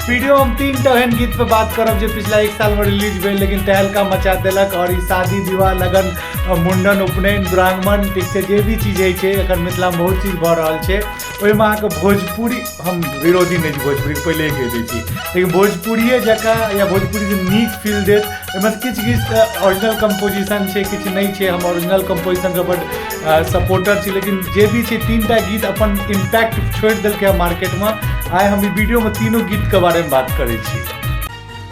Video हम 3टा एहन गीत पे बात करब जे पिछला एक साल में रिलीज भेल लेकिन तहलका मचा देलक। और ई शादी विवाह लगन मुंडन उपनयन दुरागमन ठीक छै जे भी चीज होइ छै एखन मिथिला में बहुत चीज भऽ रहल छै, ओहिमे अहाँके भोजपुरी, हम विरोधी नहि छी भोजपुरी, पहिले कहि दै छी, लेकिन भोजपुरिये जकाँ या भोजपुरी जे नीक फील देत ओहिमे किछु किछु ओरिजिनल कम्पोजिशन छै, किछु नहि छै। हम ओरिजिनल कम्पोजिशनके बड सपोर्टर छी, लेकिन जे भी छै 3टा गीत अपन इम्पैक्ट छोड़ि देलकै हँ मार्केटमे। आइ हम ई वीडियोमे तीनों गीतके बारेमे बात करै छी।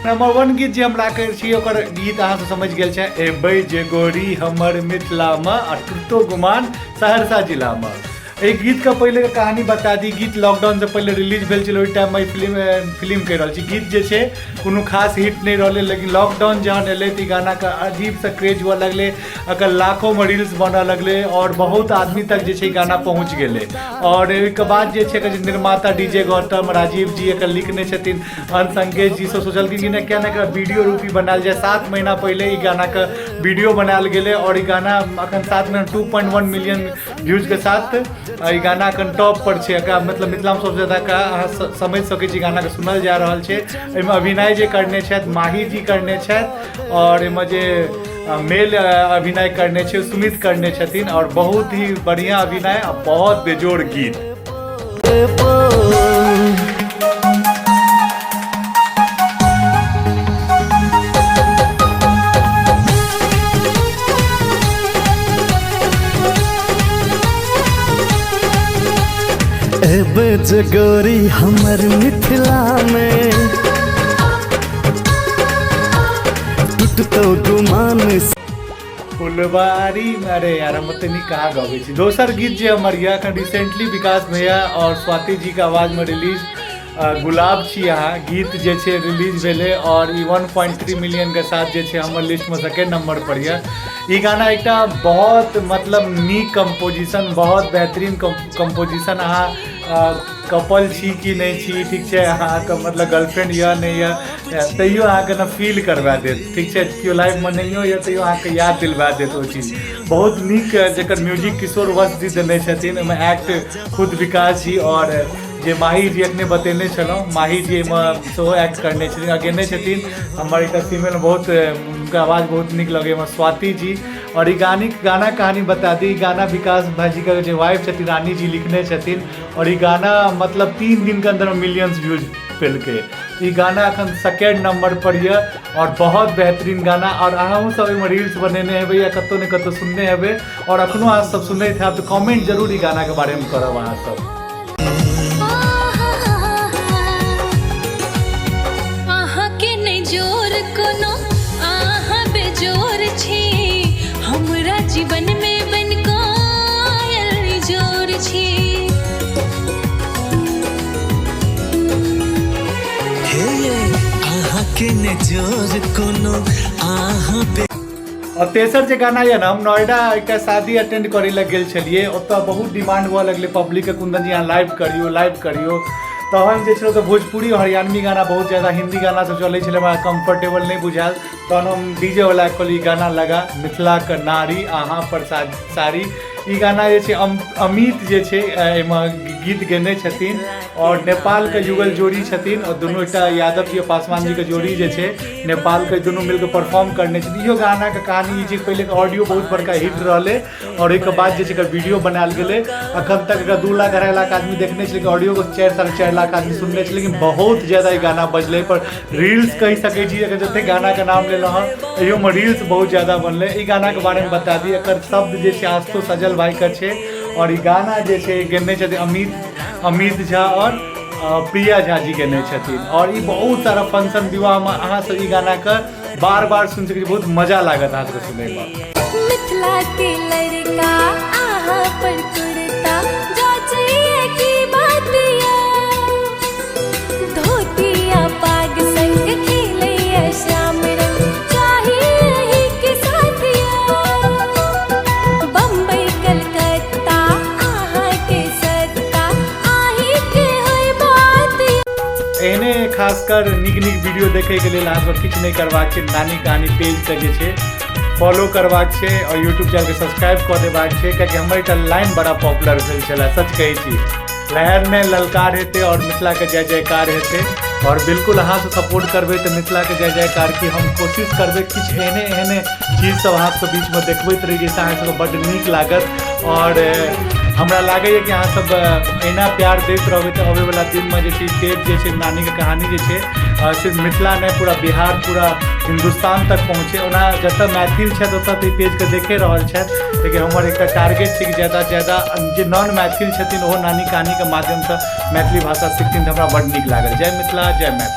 नंबर 1 गीत जे हम राखै छी ओकर गीत अहाँ सब समझि गेल छै, एबै जे गोरी हमर मिथिलामे आ टूटतो गुमान सहरसा जिलामे। एहि गीतके पहिलेके कहानी बता दी। गीत लॉकडाउनसँ पहिले रिलीज भेल छलै, ओहि टाइममे फिल्म कहि रहल छी। गीत जे छै कोनो खास हिट नहि रहलै, लेकिन लॉकडाउन जहन एलै तऽ ई गानाके अजीबसँ क्रेज हुअ लगलै, एकर लाखोमे रील्स बनऽ लगलै और बहुत आदमी तक जे छै ई गाना पहुँच गेलै। और ओहिके बाद जे छै एकर जे निर्माता डी जे गौतम, राजीव जी एकर लिखने छथिन, संकेत जी सब सोचलखिन कि नहि किया नहि एकरा वीडियो रूपी बनायल जाय। 7 महीना पहिले ई गानाके वीडियो बनायल गेलै और ई गाना अखन 7 महीना 2.1 मिलियन व्यूज के साथ ई गाना अखन टॉप पर छै। एकरा मतलब मिथिला में सबसे ज्यादा का अहाँ समझ सकै छी गाना के सुनल जा रहल छै। एहिमे अभिनय जे करने छथि माही जी करने छथि और एहिमे जे मेल अभिनय करने छै सुमित करने छथिन और बहुत ही बढ़िया अभिनय आ बहुत बेजोड़ गीत। एबे जे गोरी हमर मिथिला में टूटतो गुमान। फुलवारी में, अरे यार हम ओते नीक कहाँ गबै छी। दोसर गीत जे हमर यऽ एखन रिसेंटली विकास भैया और स्वाति जी के आवाज में रिलीज गुलाब छी अहाँ गीत जे छै रिलीज भेलै और ई 1.3 मिलियन के साथ जे छै हमर लिस्ट में सेकेंड नंबर पर यऽ। ई गाना एकटा बहुत मतलब नीक कंपोजिशन, बहुत बेहतरीन कंपोजिशन। अहाँ कपल छी कि नहि छी, ठीक छै, अहाँके मतलब गर्लफ्रेंड यऽ नहि यऽ, तैयो अहाँके ने फील करवा देत, ठीक छै, केओ लाइफमे नहियो यऽ तैयो अहाँके याद दिलवा देत ओ चीज। बहुत नीक, जकर म्यूजिक किशोर वत्स जी देने छथिन, ओहिमे एक्ट खुद विकास जी और जे माही जी अखने बतेने छलहुँ, माही जी एहिमे सेहो एक्ट करने छथिन आ गेने छथिन। हमर एकटा फीमेल बहुत हुनकर आवाज बहुत नीक लगैए एहिमे स्वाति जी। और ई गानी गाना कहानी बता दी, ई गाना विकास भाईजी के जे वाइफ छथिन रानी जी लिखने छथिन और ई गाना मतलब 3 दिन के अंदर में मिलियंस व्यूज पेलकै। ई गाना अखन सेकेंड नंबर पर यऽ और बहुत बेहतरीन गाना। और अहूँ सब एहिमे रील्स बनेने हेबै या कतहु ने कतहु सुनने हेबै और अखनो अहाँ सब सुनैत हैब तऽ कमेंट जरूर ई गाना के बारे में करब अहाँ सब। अहाँके नहि जोर कोनो, अहाँ बेजोर छी, हमरा जीवन में बनि कऽ आयल जोर छी। हे ये अहाँके ने जोर कोनो, अहाँ बे और तेसर जे गाना यऽ ने, हम नोएडा एकटा शादी अटेंड करै लए गेल छलियै, ओतऽ बहुत डिमांड हुअ लगलै पब्लिक के, कुंदन जी अहाँ लाइव करियौ, लाइव करियौ। तहन जे छै ओतऽ भोजपुरी और हरियाणवी गाना बहुत ज्यादा, हिंदी गाना सब चलै छलै, हमरा कम्फर्टेबल नहि बुझायल। तहन हम डीजे वाला के कहलियै गाना लगा, मिथिला के नारी अहाँ पर साड़ी। ई गाना जे छै अमित जे छै एहिमे गीत गेने छथिन और नेपाल के युगल जोड़ी छथिन और दुनू एकटा यादव जी और पासवान जी के जोड़ी जे छै नेपाल के दुनू मिलके परफॉर्म करने छथिन। इहो गाना के कहानी ई छै, पहिले के ऑडियो बहुत बड़का हिट रहलै और ओहिके बाद जे छै एकर वीडियो बनायल गेलै। अखन तक एकर 2 लाख 2.5 लाख आदमी देखने छै, लेकिन ऑडियो के 4.5 लाख आदमी सुनने छै, लेकिन बहुत ज्यादा ई गाना बजलै पर रील्स कहि सकै छी। एकर जते गाना के नाम लेलहुँ हँ एहियोमे रील्स बहुत ज्यादा बनलै। ई गाना के बारे में बता दी, एकर शब्द जे छै आशुतोष सजल भाई के छै और ई गाना जे छै गेने छथिन अमित झा और प्रिया झा जी गेने छथिन। और ई बहुत सारा फंक्शन विवाह में अहाँ सब ई गाना के बार बार सुनि सकै छी, बहुत मजा लागत अहाँ सबके सुनैमे। मिथिला के लड़का अहाँ पर कुर्ता जाचिए की बातिया, धोतिया पाग संग खेलैया श्याम रंग चाहिए अहीं के साथिया, बम्बई कलकत्ता अहाँ के सत्ता अहीं के होय बातिया। एहने खासकर नीक नीक वीडियो देखै के लेल अहाँ सब किछु नहि करबाक छै, नानी कहानी पेज के जे छै फॉलो करबाक छै और यूट्यूब चैनल के सब्सक्राइब कऽ देबाक छै, कियाकि हमर एकटा लाइन बड़ा पॉपुलर भेल छलै, सच कहै छी, लहर में ललकार हेतै और मिथिला के जय जयकार हेतै। आओर बिल्कुल अहाँसँ सपोर्ट करबै तऽ मिथिलाके जय जयकार की हम कोशिश करबै किछु एहने एहने चीज सब अहाँ सबके बीचमे देखबैत रही जाहिसँ अहाँ सबके बड्ड नीक लागत। आओर हमरा लागैए कि अहाँ सब एहिना प्यार दैत रहबै तऽ अबैवला दिनमे जे छै पेज जे छै नानीके कहानी जे छै सिर्फ मिथिला नहि पूरा बिहार पूरा हिन्दुस्तान तक पहुँचे। ओना जतऽ मैथिल छथि ओतऽ तऽ ई पेजके देखे रहल छथि, लेकिन हमर एकटा टारगेट छै कि ज्यादासँ ज्यादा जे नॉन मैथिल छथिन ओहो नानी कहानीके माध्यमसँ मैथिली भाषा सिखथिन तऽ हमरा बड्ड नीक लागल। जय मिथिला, जय मैथिली।